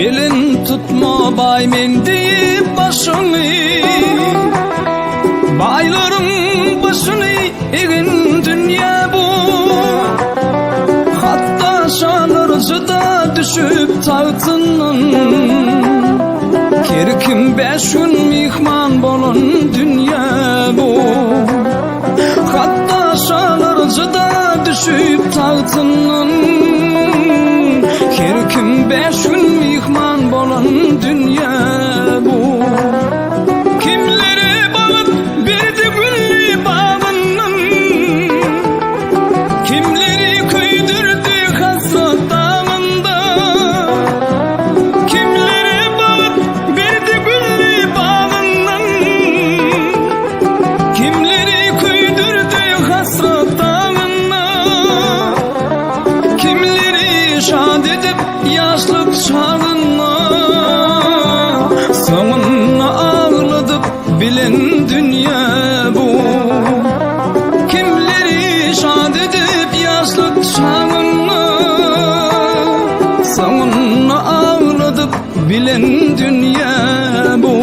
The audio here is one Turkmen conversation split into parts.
Belent tutma baý men diýip başyňy Baýlaryň başyny egin dünýä bu Hatda şalar jyda düşüp tagtyndan Her kim bäş gün myhman bolan dünýä bu Hatda şalar jyda düşüp tagtyndan Her kim bäş gün myhman bolan dünýä bu Kimlere bagyt berdi gülli bagyndan Kimleri köýdürdi hasrat dagynda Kimlere bagyt berdi gülli bagyndan Kimleri köýdürdi hasrat dagynda Kimleri şat edip ýaşlyk çagynda Soňunda agladyp bilen dünýä bu Kimleri şat edip ýaşlyk çagynda Soňunda agladyp bilen dünýä bu.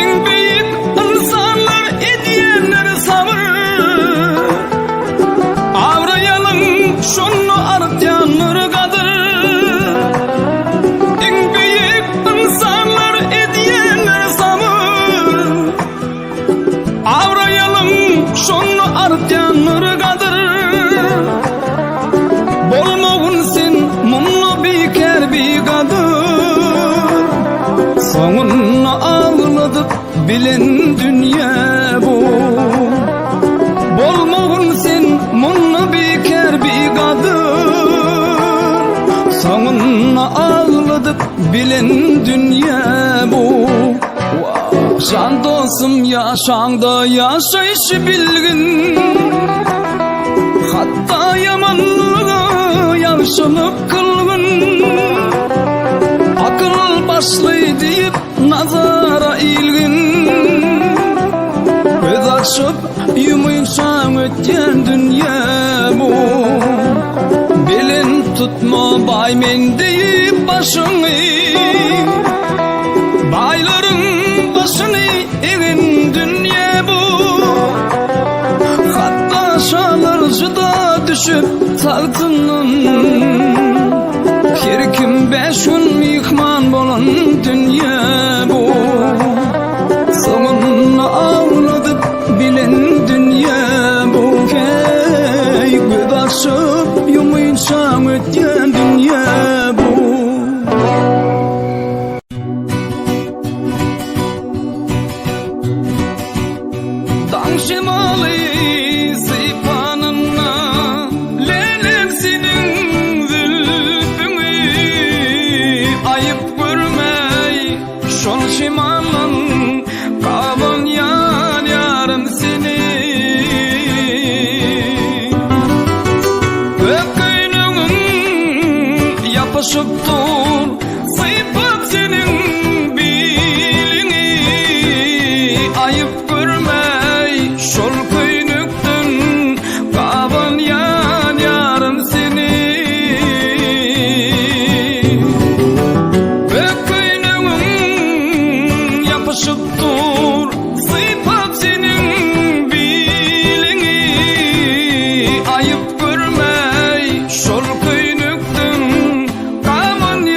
Iň beýik ynsanlar edýänler sabyr. Abraýalyň şonda artýandyr gadyr. Iň beýik ynsanlar edýänler sabyr. Abraýalyň şonda artýandyr gadyr. Bolmagyn sen munda bikär bigadyr. Soňunda agladyp bilen dünýä bu. Bolmagyn sen munda bikär bigadyr. Soňunda agladyp bilen dünýä bu. Jan dostum ýaşaňda ýaşaýşy bilgin. Hatda ýamanlyga ýagşylyk kylgyn. Akyl başly diýip nazara ilgin. Göz açyp ýumynçaň ötýän dünýä bu. Belent tutma baý men diýip başyňy. Baýlaryň başyny egen dünýä bu. Hatda şalar juda düşüp tagtyndan. Her kim bäş gün myhman bolan dünýä bu. Soňunda agladyp bilen dünýä bu. Heý, göz açyp ýumynçaň ötýän dünýä bu. Daň şemaly sypanynda Lälem seniň zülpüňi Aýyp görmäý şol şemaldan Gabanýan ýarym seni Gök köýnegiň ýapyşyp dur Sypap seniň biliňi Aýyp görmäý şol köýnekden Gabanýan ýarym seni Gök köýnegiň ýapyşyp dur Sypap seniň biliňi Aýyp görmäý şol köýnekden Gabanýan.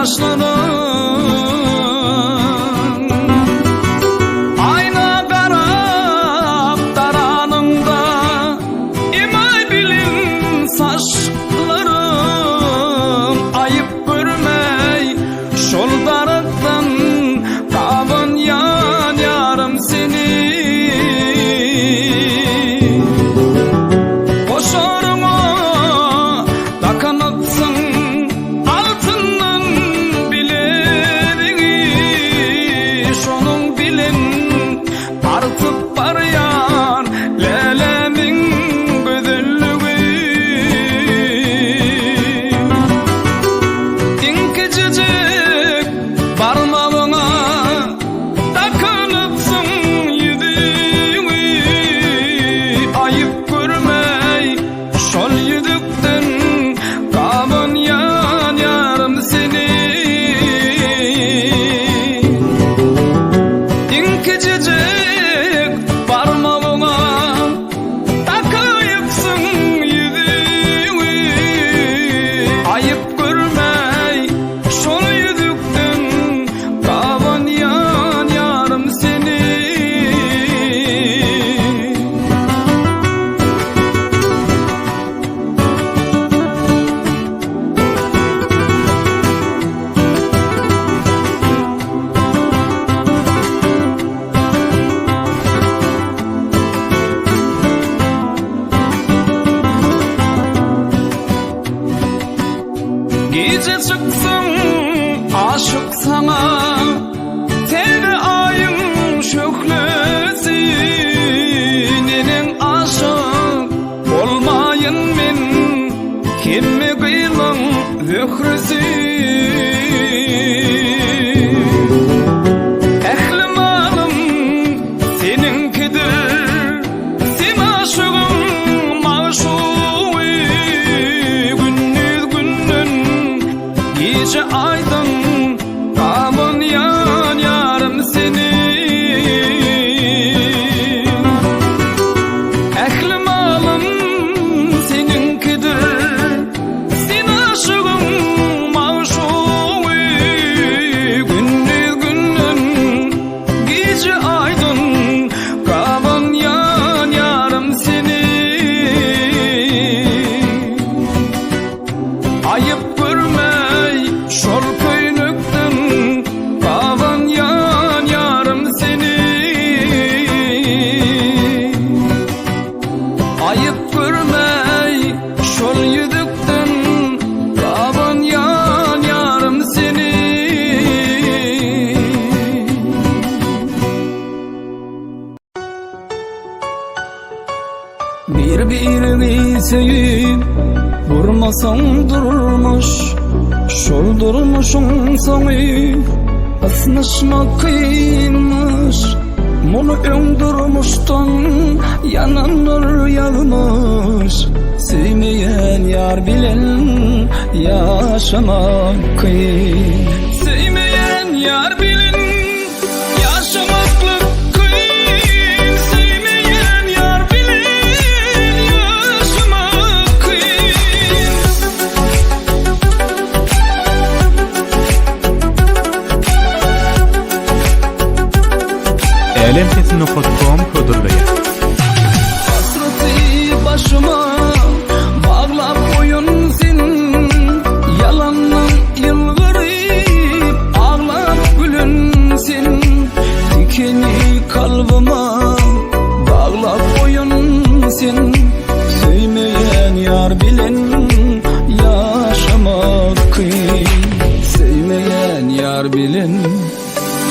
gaşlaryň. Aýna garap daranyňda Emaý bilen saçlaryň. Aýyp görmeý şol daragtdan Gabanýan ýarym seni. Goşaryňa dakanypsyň altyndan bileziňi, Şonuň bilen artyp barýar lälemiň gözelligi. Iň kiçijik barmagyňa Dakynypsyň ýüzüňi, Aýyp görmeý şol ýüzükden Gabanýan ýarym seni. Iň kiçijik barmagyňa Dakynypsyň ýüzüňi, Aýyp görmeý şol ýüzükden Gabanýan ýarym seni. Gije çyksam aşyk saňa Täze aýyň şöhlesi Neneň aşyk bolmaýyn men Hemme gyzlaň zöhresi Ähli malym seniňkidir Sen aşygyň magşugy Gündiz günden, gije aýdan Gabanýan ýarym seni. Ähli malym seniňkidir Sen aşygyň magşugy Gündiz günden, gije aýdan Gabanýan ýarym seni. Aýyp görmeý şol köýnekden Gabanýan ýarym seni. Aýyp görmeý şol ýüzükden Gabanýan ýarym seni. Bir-birini söýüp gurmasaň durmuş, Şol durmuşyň soňy ysnyşmak kynmyş. Muny öň durmuşdan ýananlar ýazmyş, Söýmeýän ýar bilen ýaşamak kyn. Söýmeýän ýar bilen Ýaşamaklyk kyn, söýmeýän ýar bilen ýaşamak kyn. Älemsesi.com hödürleýär. Hasraty başyma baglap goýan sen, Ýalandan ýylgyryp aglap gülen sen, Tikeni kalbyma baglap goýan sen, Söýmeýän ýar bilen ýaşamak kyn, Söýmeýän ýar bilen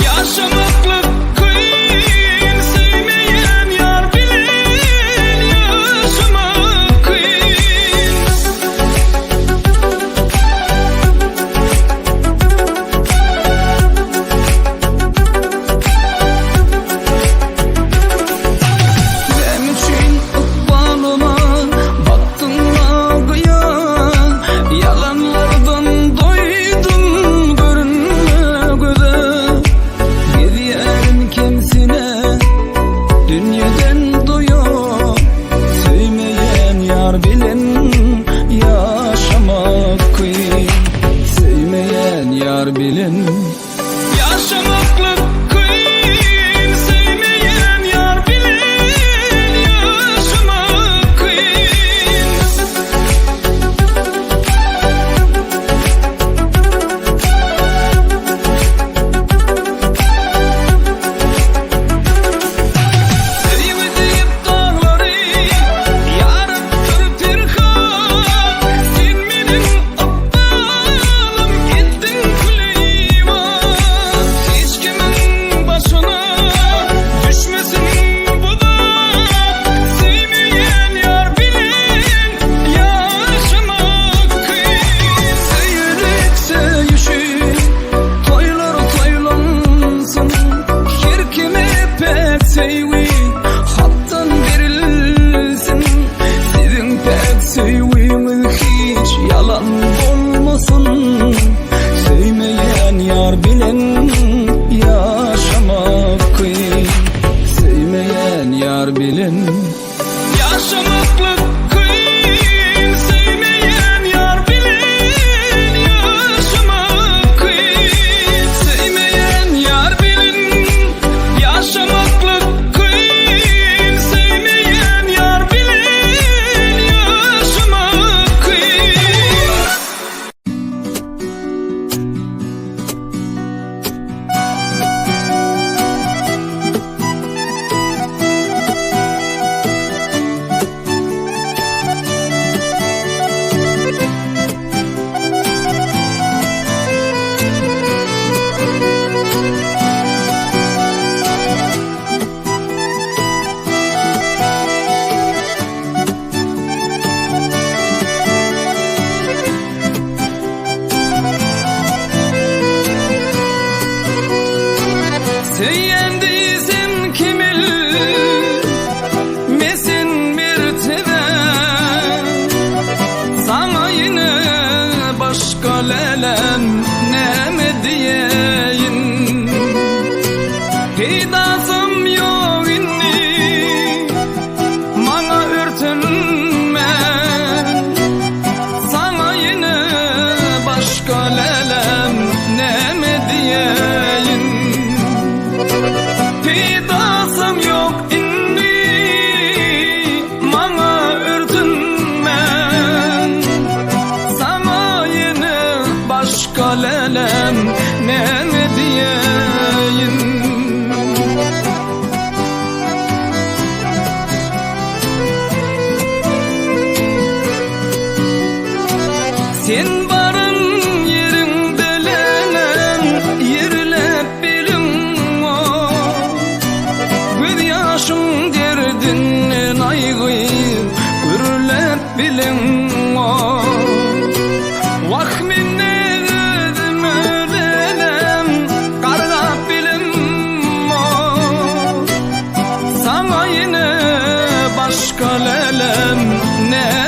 Ýaşamaklyk kyn, söýmeýän ýar bilen ýaşamak kyn. Näme üçin ykbalyma bakdyň-la gyýa, Ýalanlardan doýdum görünme göze. söýgi Hakdan berilsin Siziň päk söýgüňiz hiç ýalan bolmasyn Söýmeýän ýar bilen ýaşamak kyn Söýmeýän ýar bilen Ýaşamaklyk kyn Söýmeýän ýar bilen ýaşamak kyn Söýmeýän ýar bilen ýaşamaklyk kyn Söýmeýän ýar bilen ýaşamak kyn. Söýen diýsem kemel mesin mertebe Saňa ýene başga lälem näme diýeýin Peýdasam ýok indi maňa örtenme Saňa ýene başga lälem näme diýeýin Peýdasam ýok indi maňa örtünme Saňa ýene başga lälem näme diýeýin Sen baran ýeriňde lälem ýerläp biliň-o Gözýaşyň derdinden aýgyp gürläp biliň-o Wah men ne özüm lälem gargap bilim-o Saňa ýene başga lälem näme.